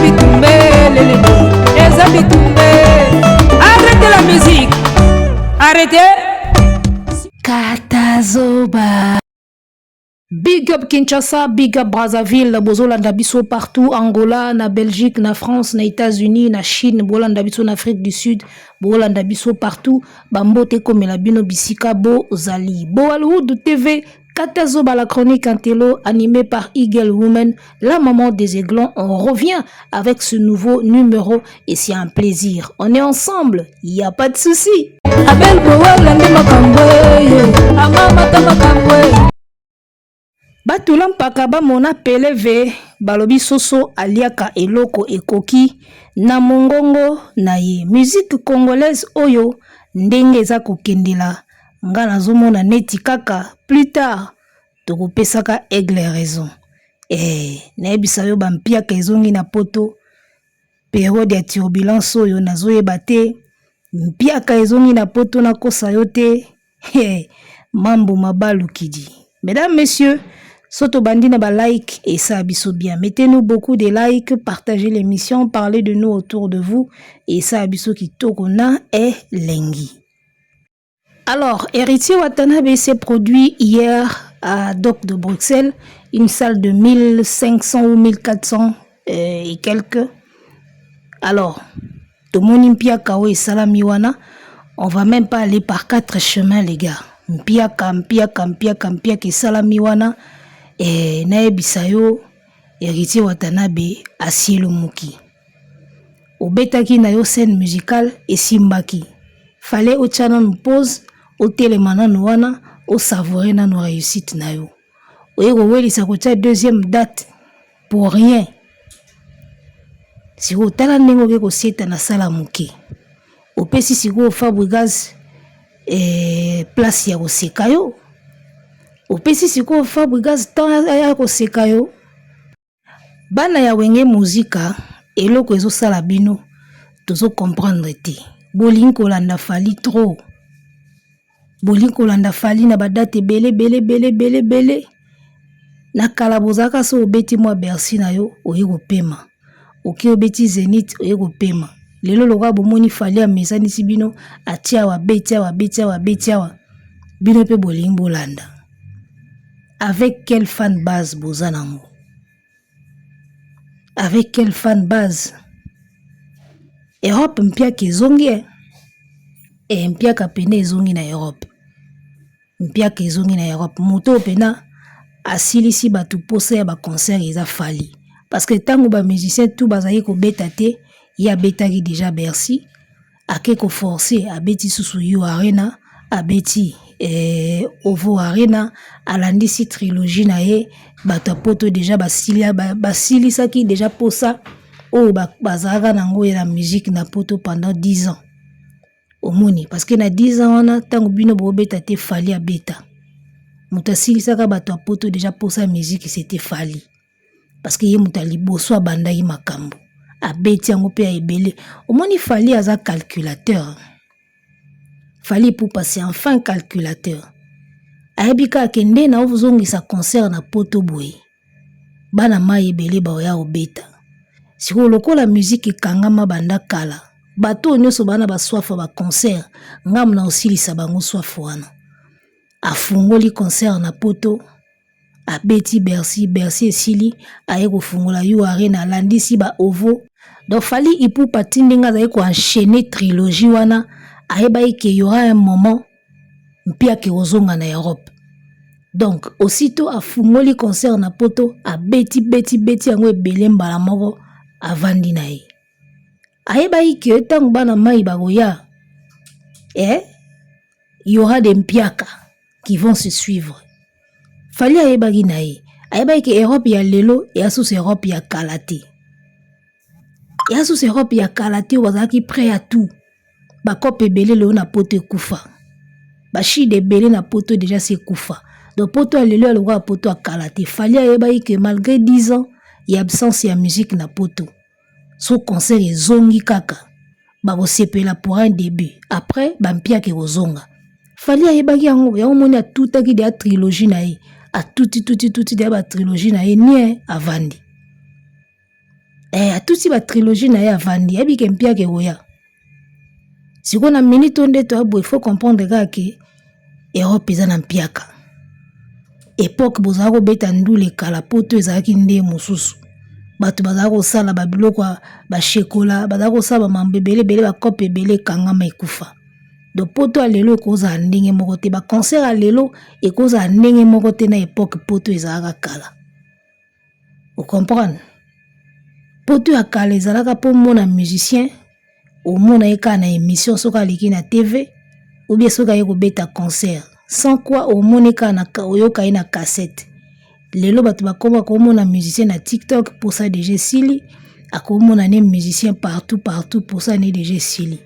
Bitumbe lelele, eza bitumbe. Arrêtez la musique, arrêtez. Katazoba. Big up Kinshasa, big up Brazzaville, bozolanda biso partout, Angola, na Belgique, na France, na États-Unis, na Chine, bolanda biso na Afrique du Sud, bolanda biso partout, bambote komela bino bisika bozali. Boalwood TV, Katazoba la chronique Intello, animée par Eagle Woman, la maman des aiglons. On revient avec ce nouveau numéro et c'est un plaisir. On est ensemble, il n'y a pas de souci. Abel Bowala nde makambo ye, amamata makambo ye. Batula mpaka bamona peleve, balobi soso aliaka eloko ekoki na mongongo na ye. Musique congolaise oyo ndenge eza kokendela, nga nazomona neti kaka plus tard tokopesaka Aigle raison. Nayebisa yo, bampiaka ezongi na Poto, période ya turbulence oyo nazoyeba te. Mpiaka ezongi na Poto, nakosa yo te. Mambo mabalukidi. Mesdames, messieurs, so tobandi na balike, esala biso bien. Mettez-nous beaucoup de likes, partagez l'émission, parlez de nous autour de vous, esala biso kitoko na elengi. Alors, Héritier Watanabe s'est produit hier à Doc de Bruxelles, une salle de 1500 ou 1400 et quelques. Alors, tomoni mpiaka oyo esalami wana, on va même pas aller par quatre chemins, les gars. Mpiaka, mpiaka, mpiaka, mpiaka esalami wana. Nayebisa yo, Héritier Watanabe asielumuki. Obetaki na yo scène musicale, esimbaki. Fallait otia nanu pause, otelema nanu wana, osavoure nanu réussite na yo. Oye kowelisa kotia deuxième date pour rien. Sikoyo tala ndenge oke kosieta na sala moke, opesi sikoyo Fabregas place ya koseka yo. Opesi sikoyo Fabregas temps ya koseka yo. Bana ya Wenge Muzika, eloko ezosala bino tozocomprendre te. Bolingi kolanda Fally trop, bolingi kolanda Fally na badate ebele ebele ebele ebele ebele. Na kala bozalaka so obeti mwa Bercy na yo, oye kopema, oke obeti Zénith, oye kopema. Lelo lokola bomoni Fally amesanisi bino, atia awa, abeti awa, abeti awa, abeti awa, bino mpe bolingi bolanda. Avec quelle fan base boza nango? Avec quelle fan base? Europe mpiaka ezongi e, mpiaka pene ezongi na Europe, mpiaka ezongi na Europe. Moto oyo mpena asilisi bato mposa ya baconcert eza Fally, parce que ntango bamusicien tout bazali kobeta te, ye abetaki déjà Bercy, ake koforce, abeti susu U Arena, abeti Ovo Arena, alandisi trilogie na ye. Bato ya Poto déjà basilisaki déjà mposa oyo bazalaka nango ya musique na Poto pendant 10 ans. Omoni, parce que na 10 ans wana, ntango bino bobeta te, Fally abeta. Moto asilisaka bato ya Poto déjà mposa ya musique, c'était Fally, parce que ye moto ya liboso abandaki makambo, abeti yango mpe ya ebele. Omoni, Fally aza calculateur. Fally Ipupa, c'est enfin calculateur. Ayebi kaka ke nde na ozongisa concert na Poto boye, bana mai ebele baoya kobeta. Sikoyo lokola musique ekangama banda kala, bato oyo nyonso bana basoif ya baconcert, ngambu na osilisa bango soif wana. Afungoli concert na Poto, abeti Bercy, Bercy esili, aye kofungola U Arena, alandisi ba Ovo. Donc Fally Ipupa ti ndenge azali koenchaîner trilogie wana, ayebaki ke y aura un moment mpiaka kozonga na Europe. Donc aussitôt afungoli concert na Poto, abeti beti beti yango ebele, mbala moko avandi na ye. Ayebaki ke ntango bana mai bakoya, y aura des mpiaka qui vont se suivre. Fally ayebaki na ye, ayebaki ke Europe ya lelo eya susu Europe ya kala te, eya susu Europe ya kala te oyo bazalaki prêt à tout. Bakope ebele lelo na Poto ekufa, bashide ebele na Poto déjà se ekufa. Donc Poto ya lelo ya lokola Poto ya kala te. Fally ayebaki ke malgré 10 ans ya absence ya musique na Poto, so concert ezongi kaka, bakosepela pour un début, après bampiaka ekozonga. Fally ayebaki yango. Yango moni atutaki deya trilogie na ye, atuti tuti tuti deya batrilogie na ye nie, avandi. Atuti ba trilogie na ye avandi, ayebi ke mpiaka ekoya. Sikoyo na minute oyo nde toya boye, faut comprendre kaka ke Europe eza na mpiaka. Epoque bozalaka kobeta ndule kala, poto ezalaki nde mosusu. Bato bazalaka kosala ba biloko ya ba shekola, bazalaka kosala ba mambo ebele ebele, ba cope ebele ekangama ekufa. Donc poto ya lelo ekozala ndenge moko te, ba concert ya lelo ekozala ndenge moko te na epoque poto ezalaka kala. O comprendre? Poto ya kala ezalaka mpo omona musicien, omona ye kaka na emission soki aleki na TV ou bien soki aye kobeta concert. Sans quoi omoni kaka na oyoka ye na cassette. Lelo bato bakoma komona musicien na TikTok posa deja esili, akomona ne musicien partout partout posa ne deja esili.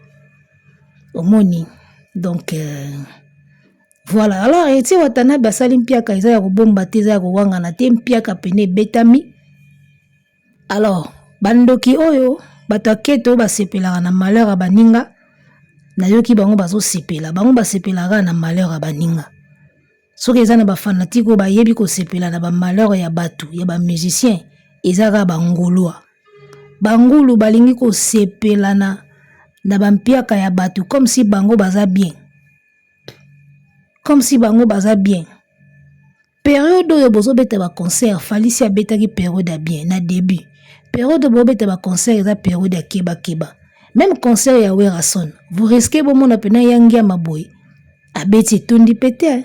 Omoni? Donc voilà. Alors Héritier Watanabe asali mpiaka, eza ya kobomba te, eza ya kowangana te, mpiaka pene ebetami. Alors bandoki oyo bato ya keto oyo basepelaka na malheur ya baninga, nayoki bango bazosepela, bango basepelaka na malheur ya baninga. Soki eza na ba fanatique oyo bayebi kosepela na ba malheur ya bato ya ba musicien, eza kaka bangulwa. Bangulu balingi kosepela na bampiaka ya bato comme si bango baza bien, comme si bango baza bien. Periode oyo bozobeta ba concert, Falisi abetaki periode ya bien na début. Periode oyo bozobeta ba concert eza periode ya keba keba. Même concert ya Werrason, vous risquez bomona pena ya ngiama boye abeti etondi pe te.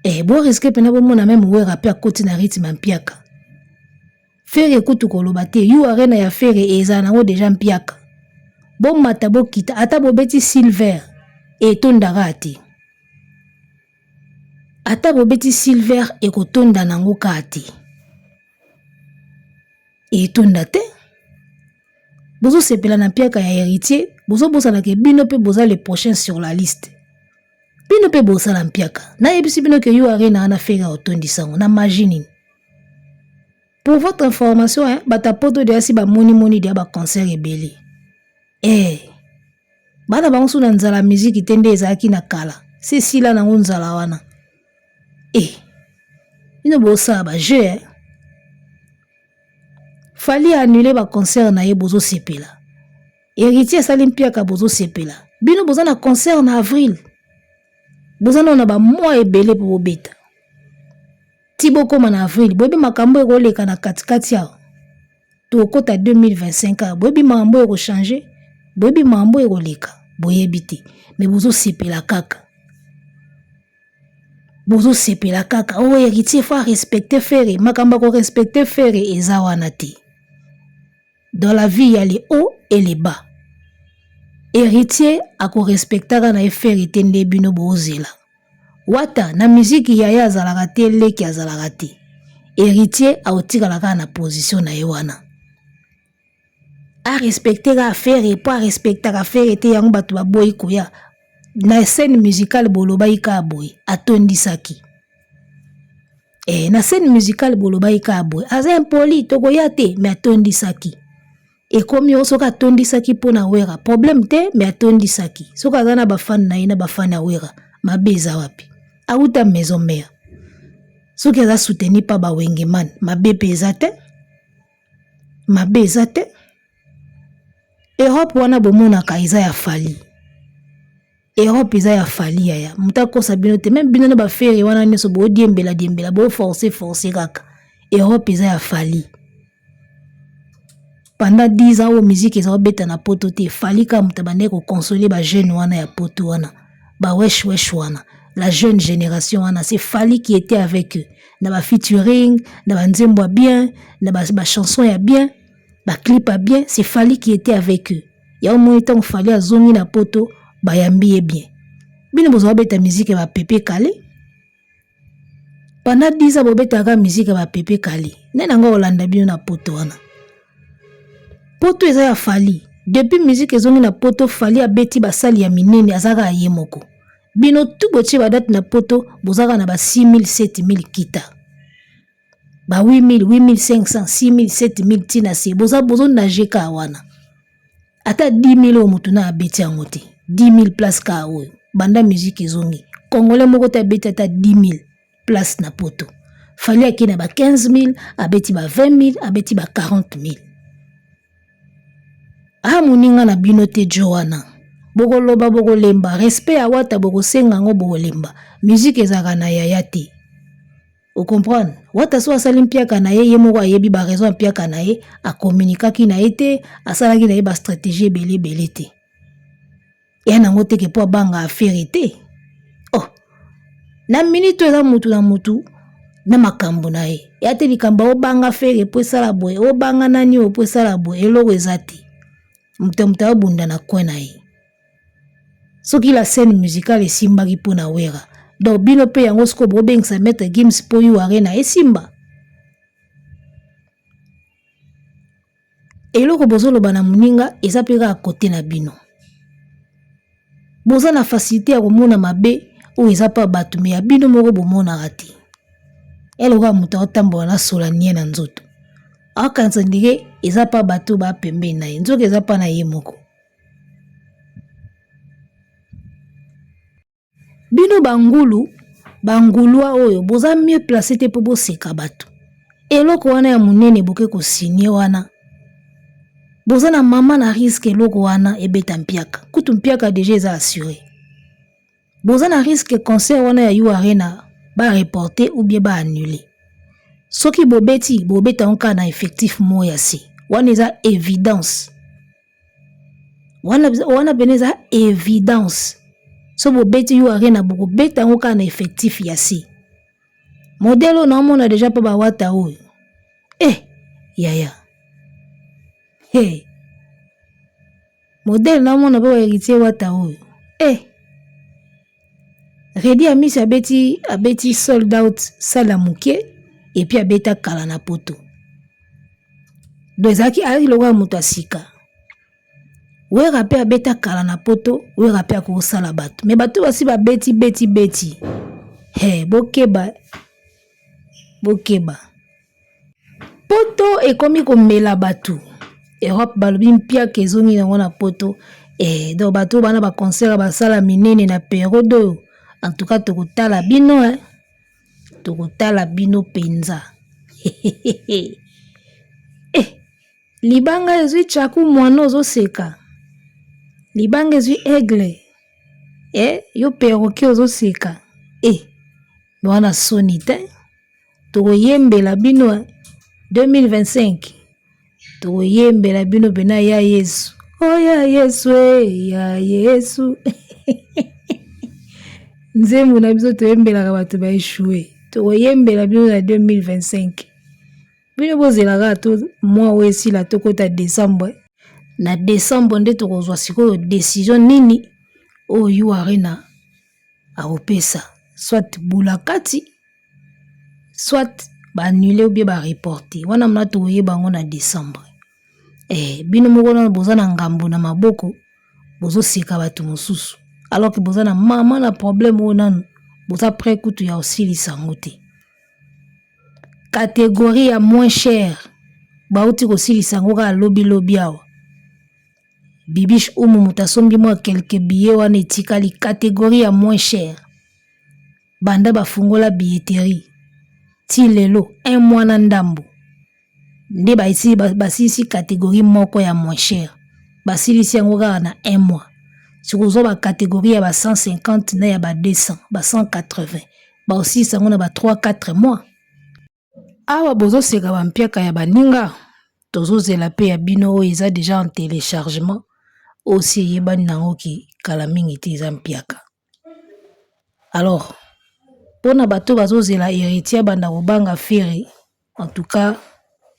Eh, bo risquer pena bomona même Werra pe akoti na rythme ya mpiaka. Ferre kutu koloba te, U Arena ya Ferre ezala nango deja mpiaka. Bomata bokita, ata bobeti silver etondaka te. Ata bobeti silver ekotonda nango kaka te. Etonda te. Bozosepela na mpiaka ya Héritier, bozobosana ke bino pe boza le prochain sur la liste. Bino pe bosala mpiaka. Nayebisi bino ke U Arena wana Ferre otondisa ngo na magie nini? Pour votre information, hein, bato ya poto deja si bamoni moni deja ba concert ebele. Eh, bana bango so na nzala miziki te nde ezalaki na kala. Se esila nango nzala wana. Eh, bino bosala ba jeu, hein. Fally a annulé ba concert na ye, bozosepela. Héritier asali mpiaka, bozosepela. Bino boza na concert na avril. Boza nano na ba mois ebele po bobeta. Ti bokoma na avril, boyebi makambo ekoleka na katikati awa. Tokota 2025 awa, boyebi makambo ekochange, boyebi makambo ekoleka, boyebi te. Mais bozosepela kaka. Bozosepela kaka. Oh, Héritier faut respecter Ferre. Makambo ya ko respecter Ferre eza wana te. Dans la vie, il y a les hauts et les bas. Héritier ako respectaka na ye Ferre te nde bino bozela. Wata na musique yaya azalaka te, leki azalaka te. Héritier aotikala kaka na position na ye wana. A respecter kaka Ferre po a respectaka Ferre te, yango bato baboyi koya. Na scène musicale bolobaki kaka boye, atondisaki. Eh, na scène musicale bolobaki kaka boye, aza impoli tokoya te, mais atondisaki. Ekomi oyo soki atondisaki mpo na Wera problème te, mais atondisaki. Soki aza na ba fan na ye na ba fan ya Wera, mabe eza wapi? Auta maison mère. Soki aza soutenu pa ba Wengeman, mabe pe eza te. Mabe eza te. Europe wana bomonaka eza ya Fally. Europe eza ya Fally yaya. Moto akosa bino te, même bino na ba Ferre wana nyonso bo diembela diembela, bo forcer forcer kaka. Europe eza ya Fally. Pendant 10 ans oyo musique eza obeta na poto te, Fally kaka moto abandaki ko consoler ba jeunes wana ya poto wana, ba wesh wesh wana, la jeune génération wana, c'est Fally qui était avec eux. Na ba featuring, na ba nzembo ya bien, na ba chanson ya bien, ba clip ya bien, c'est Fally qui était avec eux. Ya omoni ntango Fally azongi na poto, bayambi ye bien. Bino bozwa beta musique ya ba Pepe Kale. Pendant 10 ans bobetaka musique ya ba Pepe Kale. Nde nango olanda bino na poto wana. Poto eza ya Fally. Depuis musique ezongi na poto, Fally abeti basali ya minene, azaka ye moko. Bino tout botie ba date na poto, bozaka na ba 6000, 7000 kita. Ba 8000, 8500, 6000, 7000 tina se. Boza bozo nager ka wana. Ata 10000 oyo mutu na abeti yango te. 10000 place ka oyo. Banda musique ezongi. Congolais moko te abeti ata 10000 place na poto. Fally ake na ba 15000, abeti ba 20000, abeti ba 40000. A moninga na bino te djo wana. Bokoloba bokolemba, respect ya Wata bokosenga yango bokolemba. Musique ezalaka na yaya te. O comprendre? Wata so asali mpiaka na ye, ye moko ayebi ba raison ya mpiaka na ye, a communiquaki na ye te, asalaki na ye ba stratégie ebele ebele te. Ya nango te ke po abanga affaire te. Oh. Na minute oyo eza mutu na mutu na makambo na ye. Ya te likambo obanga fere po esala boye, obanga nani oyo po esala boye, eloko eza te. Moto ya moto abunda na coin na ye. Soki la scène musicale esimbaki mpo na Werra, donc bino mpe yango sikoyo bobengisa Maître Gims mpo U Arena esimba. Eloko bozoloba na moninga eza mpe kaka kote na bino. Boza na facilité ya komona mabe oyo eza mpa bato me ya bino moko bomonaka te. Ya lokola moto aotambola na sola nie na nzoto, aokanisa ndenge eza mpa bato ba pembeni na ye, nzoka eza mpa na ye moko. Bino ba ngulu ba ngulua oyo boza mieux place te mpo boseka bato. Eloko wana ya monene boke ko signe wana boza na mama na risque eloko wana ebeta mpiaka kutu mpiaka deja eza assure. Boza na risque concert wana ya U Arena ba reporter ou bien ba annuler. Soki bobeti bobeta yango kaka na effectif moko ya se wana eza evidence. Wana, wana pene eza evidence so bobeti U Arena bokobeta yango kaka na effectif ya se. Modèle oyo naomona deja mpo bawata oyo eh yaya hey. Modèle naomona mpo ba héritier wata oyo eh Reddy Amisi abeti abeti sold out salle ya moke epuis abeta kala na poto donc ezalaki ayaki lokola moto ya sika. Wera pe abeta kala na poto, Wera pe akosala bato. Mais bato basi babeti beti beti. He, bokeba. Bokeba. Poto ekomi komela bato. Europe balobi mpiaka ezongi yango na poto. Eh, donc bato bana ba concert basala minene na periode oyo. En tout cas tokotala bino eh. Tokotala bino penza. Eh. Libanga ezwi tshaku mwana ozoseka. Libanga ezwi aigle. Eh, yo perroquet ozoseka. Eh, wana soni te. Tokoyembela bino 2025. Tokoyembela bino pena ya Yesu. Oh ya Yesu, eh, ya Yesu. Nzembo na biso toyembelaka bato ba echoue. Tokoyembela bino na 2025. Bino bozela kaka to mois oyo esila tokota decembre. Na decembre nde tokozwa sikoyo decision nini oyo U Arena akopesa soit bula kati soit ba annuler ou bien ba reporter wana mna tokoyeba yango na decembre. Eh, bino moko nano boza na ngambo na maboko bozoseka bato mosusu alors que boza na mama na problème oyo nano boza près kutu ya kosilisa yango te. Categorie ya moins cher bauti kosilisa yango kaka lobi lobi awa. Bibiche Umu moto asombi mwa quelques billets wana etikali categorie ya moins cher. Banda bafungola billetterie ti lelo un mois na ndambo nde basilisi categorie moko ya moins cher. Basilisi yango kaka na un mois. Soki ba categorie ya ba 150 na ya ba 200, ba 180 baosilisa yango na ba 3 4 mois. Awa bozoseka ba mpiaka ya baninga, tozozela pe ya bino oyo eza deja en telechargement oyo si eyebani nango ke kala mingi te eza mpiaka. Alors mpona bato bazozela Heritier abanda kobanga Ferre, en tout cas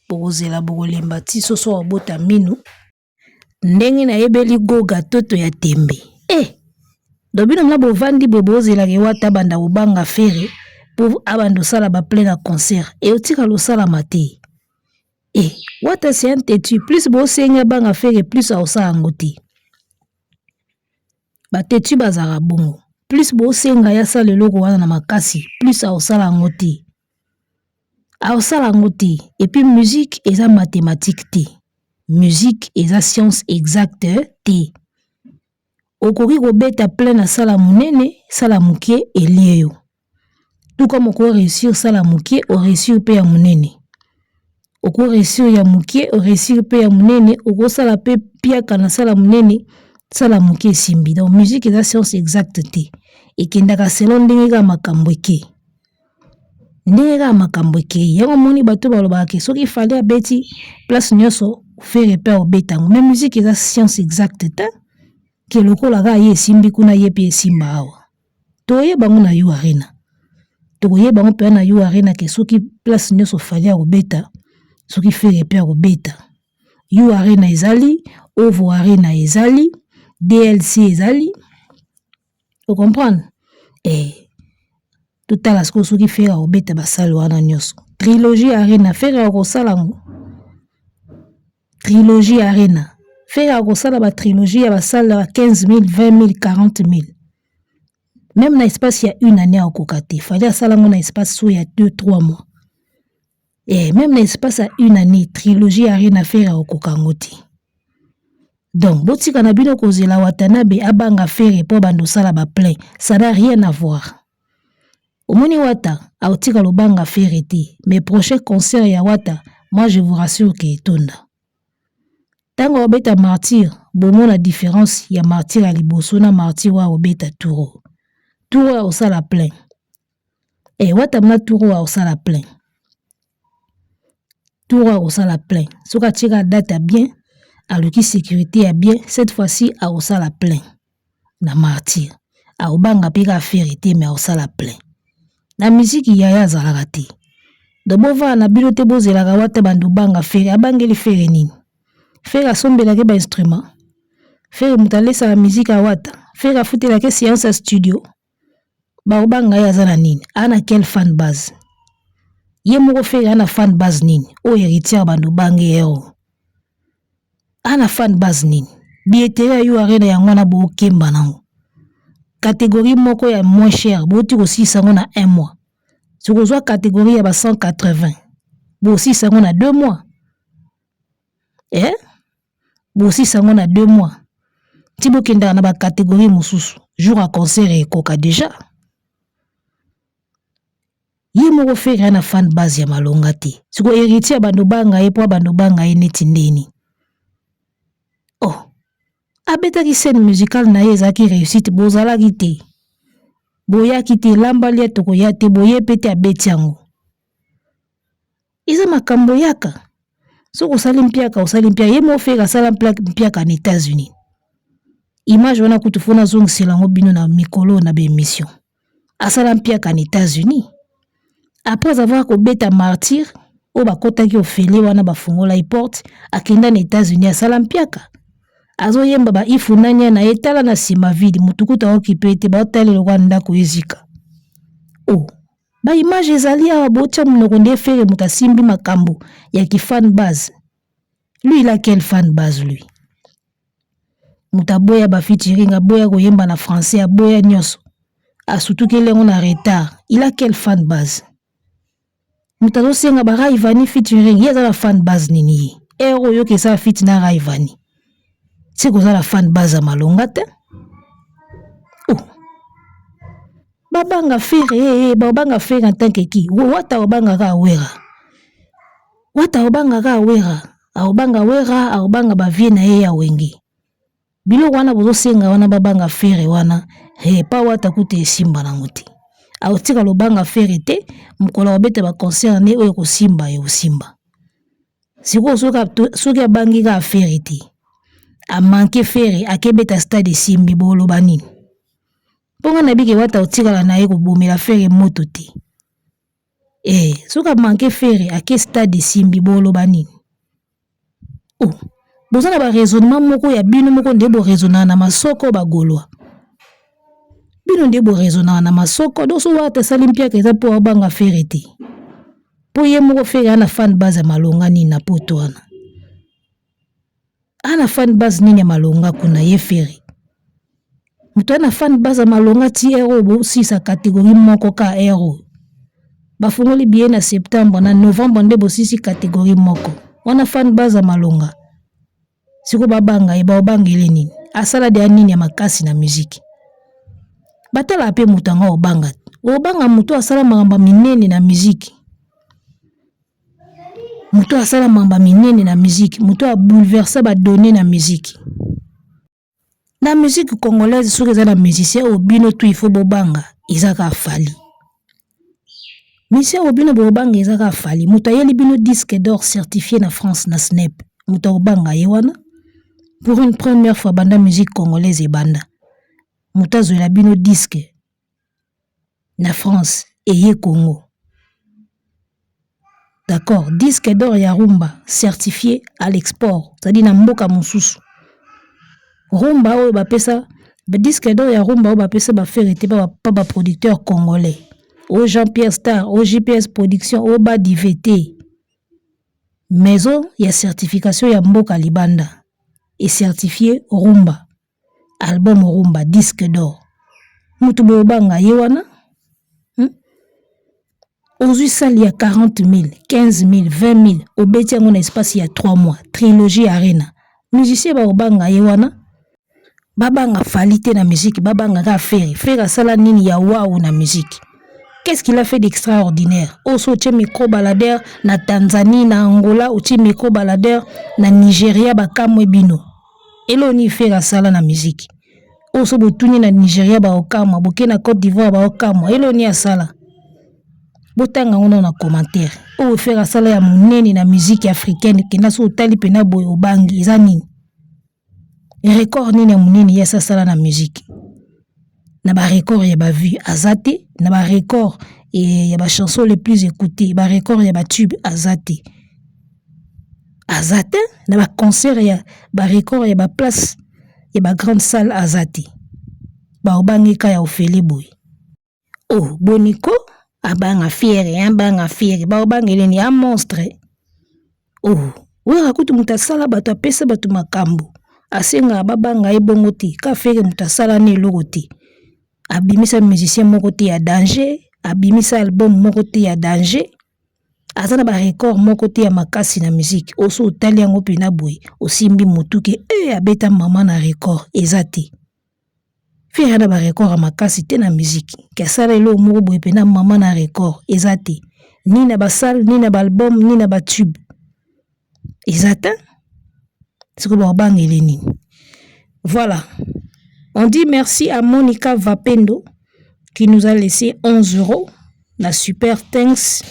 bokozela bokolemba ti soso akobota minu. Ndenge nayebeli Goga toto ya tembe eh! Donc bino mna bovandi boye bozelaka Wata abanda kobanga Ferre po abanda kosala ba plein na concert eotikala osalama te eh! Wata c'est un têtu plus bosengi abanga Ferre plus akosala yango te. Ba têtu bazalaka bongo plus bosenga ye asala eloko wana na makasi plus akosala yango te. Akosala yango te et puis musique eza mathematique te. Musique eza science exacte te. Okoki kobeta plein na sala monene, sala moke elie yo. Tout comme okoki réussir sala moke, o réussir pe ya monene. Oko reussir ya mokie, o reussir mpe ya monene, okosala mpe mpiaka na sala monene, sala moke esimbi. Donc musique eza science exacte te, ekendaka selon ndenge kaka makambo eke, ndenge kaka makambo ekei. Yango omoni bato balobaka ke soki Fally abeti place nyonso, Ferre mpe akobeta yango. Mais musique eza science exacte te, ke lokola kaka ye esimbi kuna, ye mpe esimba awa. Toyeba yango na U Arena, tokoyeba yango mpenza na U Arena ke soki place nyonso Fally akobeta, soki Ferre mpe akobeta. U Arena ezali, Ovo Arena ezali, DLC ezali, o comprendre? Eh, totala sikoyo soki Ferre akobeta ba salle wana nyonso. Trilogie Arena, Ferre akosala yango. Trilogie Arena, Ferre akosala ba trilogie ya ba salle ya 15 000, 20 000, 40 000. Meme na espace ya une année akokoka te. Fally asala yango na espace so ya 2 3 mois. Eh, meme na espace ya une année, trilogie Arena Ferre akokoka yango te. Donc botika na bino kozela Watanabe abanga Ferre po bando sala ba plein, ça n'a rien à voir. Omoni Wata aotika lobanga Ferre te, mais prochain concert ya Wata, moi je vous rassure que etonda. Tango obeta martyr, bomona différence ya martyr ya liboso na martyr oyo obeta tour. Tour oyo osala plein. Eh, Wata mna tour oyo osala plein. Tour oyo akosala plein. Soki atie kaka date ya bien, aluki sécurité ya bien, cette fois-ci akosala plein na martyr. Akobanga mpe kaka Ferre te, mais akosala plein. Na musique yaya azalaka te. Donc bovanda na bino te, bozelaka Wata bando banga Ferre. Abangeli Ferre nini? Ferre asombelaki ba instrument. Ferre moto alesaka musique ya Wata. Ferre afutelaki séance ya studio. Bakobanga ye aza na nini? Aza na quelle fan base? Ye moko Ferre aza na fan base nini? Oyo héritier bando bange ye oyo. Aza na fan base nini? Billetterie ya U Arena yango wana bokemba nango. Catégorie moko ya moins cher boti kosilisa yango na un mois. Soki ozwa catégorie ya ba 180, bosilisa yango na 2 mois. Eh? Bosilisa yango na 2 mois. Ti bokendaka na ba catégorie mosusu, jour ya concert ekoka déjà. Ye moko Ferre aza na fan base ya malonga te. Siko héritier abando banga ye po abando banga ye neti ndeni. Oh, abetaki scène musicale na ye ezalaki réussite, bozalaki te. Boyaki te, lamba lia tokoya te, boye pe te abeti yango. Eza makambo yaka. Soki osali mpiaka, osali mpiaka. Ye moko Ferre asala mpiaka na États-Unis. Image wana kutu fo nazongisela yango bino na mikolo na ba émission. Asala mpiaka na États-Unis. Après avoir kobeta martyr, oyo bakotaki ofele wana bafungolaki porte, akenda na États-Unis asala mpiaka. Azoyemba ba ifunanya na ye, tala na nsima vide, mutu kutu aokipe te, baotalela lokola ndako ezika. Oh, ba image ezali awa, botia monoko nde Ferre moto asimbi makambo ya ki fan base. Lui il a quelle fan base lui? Moto aboya ba featuring, aboya koyemba na français, aboya nyonso. Asutukeli yango na retard. Il a quelle fan base? Moto azosenga ba Rayvanny featuring, ye aza na fan base nini ye? Ere oyo oyoki esala feat na Rayvanny. Se koza na fan base ya malonga te. Oh. Babanga Ferre, eh, eh, babanga Ferre en tant que qui? Wata obangaka Wera. Wata obangaka Wera. Aobanga Wera, aobanga ba vie na ye ya Wenge. Biloko wana bozosenga wana babanga Ferre wana, eh, pa Wata kutu esimba nango te. Aotika lobanga Ferre te, mokolo akobeta ba concert ne oyo ekosimba ekosimba. Sikoyo soki abangi kaka Ferre te, a manque Ferre, akebeta stade esimbi, boloba nini? Mpo nga nayebi ke Wata otikala na ye kobomela Ferre moto te. Eh, soki a manque Ferre, ake stade esimbi, boloba nini? Oh, boza na ba raisonnement moko ya bino moko nde bo raisonnaka na masoko ba Gaulois. Bino nde bo raisonnaka na masoko, donc soki Wata asali mpiaka eza mpo abanga Ferre te. Mpo ye moko Ferre aza na fan base ya malonga nini na poto wana. Ana fan base nini ya malonga kuna ye Ferre. Moto ana fan base ya malonga ti heure oyo bosilisa catégorie moko ka heure oyo. Bafungoli billet na septembre na novembre nde bosilisi catégorie moko. Wana fan base ya malonga. Siko babanga ye baobangele nini? Asala deya nini ya makasi na musique? Batala pe moto yango obanga. Obanga moto asala makambo minene na musique. Moto asala mamba minene na musique, moto a bouleversa ba données na musique. Na musique congolaise soki eza na musicien oyo bino tout il faut bobanga eza kaka Fally. Musicien oyo bino bobanga eza kaka Fally. Moto ayeli bino disque d'or certifié na France na SNEP. Moto akobanga ye wana pour une première fois banda musique congolaise ebanda. Moto azwela bino disque na France eye Congo. D'accord, disque d'or ya rumba certifié à l'export, c'est-à-dire na mboka mosusu. Rumba oyo bapesa disque d'or ya rumba oyo bapesa ba Ferre te pa ba producteur congolais. O Jean-Pierre Star, o JPS Production, o Badive te. Maison ya certification ya mboka libanda e certifié rumba. Album rumba disque d'or. Mutu boyobanga ye wana. Ozwi salle ya 40 000, 15 000, 20 000, obeti yango na espace ya 3 mois, trilogie arena. Musicien baobanga ye wana. Babanga Fally te na musique, babanga kaka Ferre. Ferre asala nini ya waouh na musique? Qu'est-ce qu'il a fait d'extraordinaire? Oso otie micro baladeur na Tanzanie, na Angola, otie micro baladeur na Nigeria, bakamwe bino. Eloko nini Ferre asala na musique? Oso botuni na Nigeria baokamwa, boke na Côte d'Ivoire baokamwa. Eloko nini asala? Botanga ngo na commentaire. Oyo Ferre asala ya monene na musique africaine, kenda so otali pena boye obangi, eza nini? Record nini ya monene ye asala na musique? Na ba record ya ba vues aza te, na ba record ya ba chansons les plus écoutées, ba record ya ba tube aza te. Aza te na ba concert ya ba record ya ba place ya ba grande salle aza te. Baobangi ka ya ofele boye. Oh, boniko abanga Ferre, abanga Ferre, baobangeli ni a monstre. Oh, wera kutu moto asala bato apesa bato makambo. Asengaka babanga ye bongo te. Ka Ferre moto asala na eloko te. Abimisa musicien moko te ya danger, abimisa album moko te ya danger. Aza na ba record moko te ya makasi na musique. Oso otali yango mpena boye, osimbi motu ke abeta mama na record eza te. Ferre na ba record ya makasi te na musique. Ke asala eloko moko boye mpena mama na record eza te. Ni na ba salle, ni na ba album, ni na ba tube. Eza te. Sikoyo babangeli nini? Voilà. On dit merci à Monica Vapendo qui nous a laissé 11 euros. Na super thanks.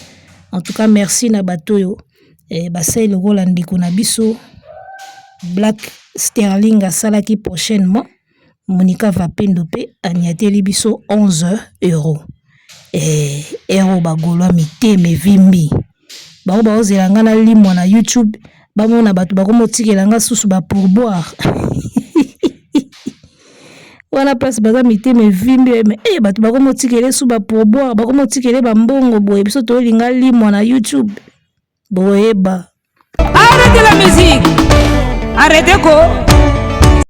En tout cas, merci na bato oyo. Basali lokola ndeko na biso Black Sterling asalaki prochainement. Monica Vapendo pe aniateli biso 11 euros. Euro bagolwa mitema evimbi. Bango baozela nga na limwa na YouTube, bamona bato bakomotikela nga susu ba pourboire. Wana place baza mitema evimbi, mais bato bakomotikela su ba pourboire, bakomotikela ba mbongo boye, biso tolinga limwa na YouTube. Boyeba. Arrêtez la musique. Arrêtez ko.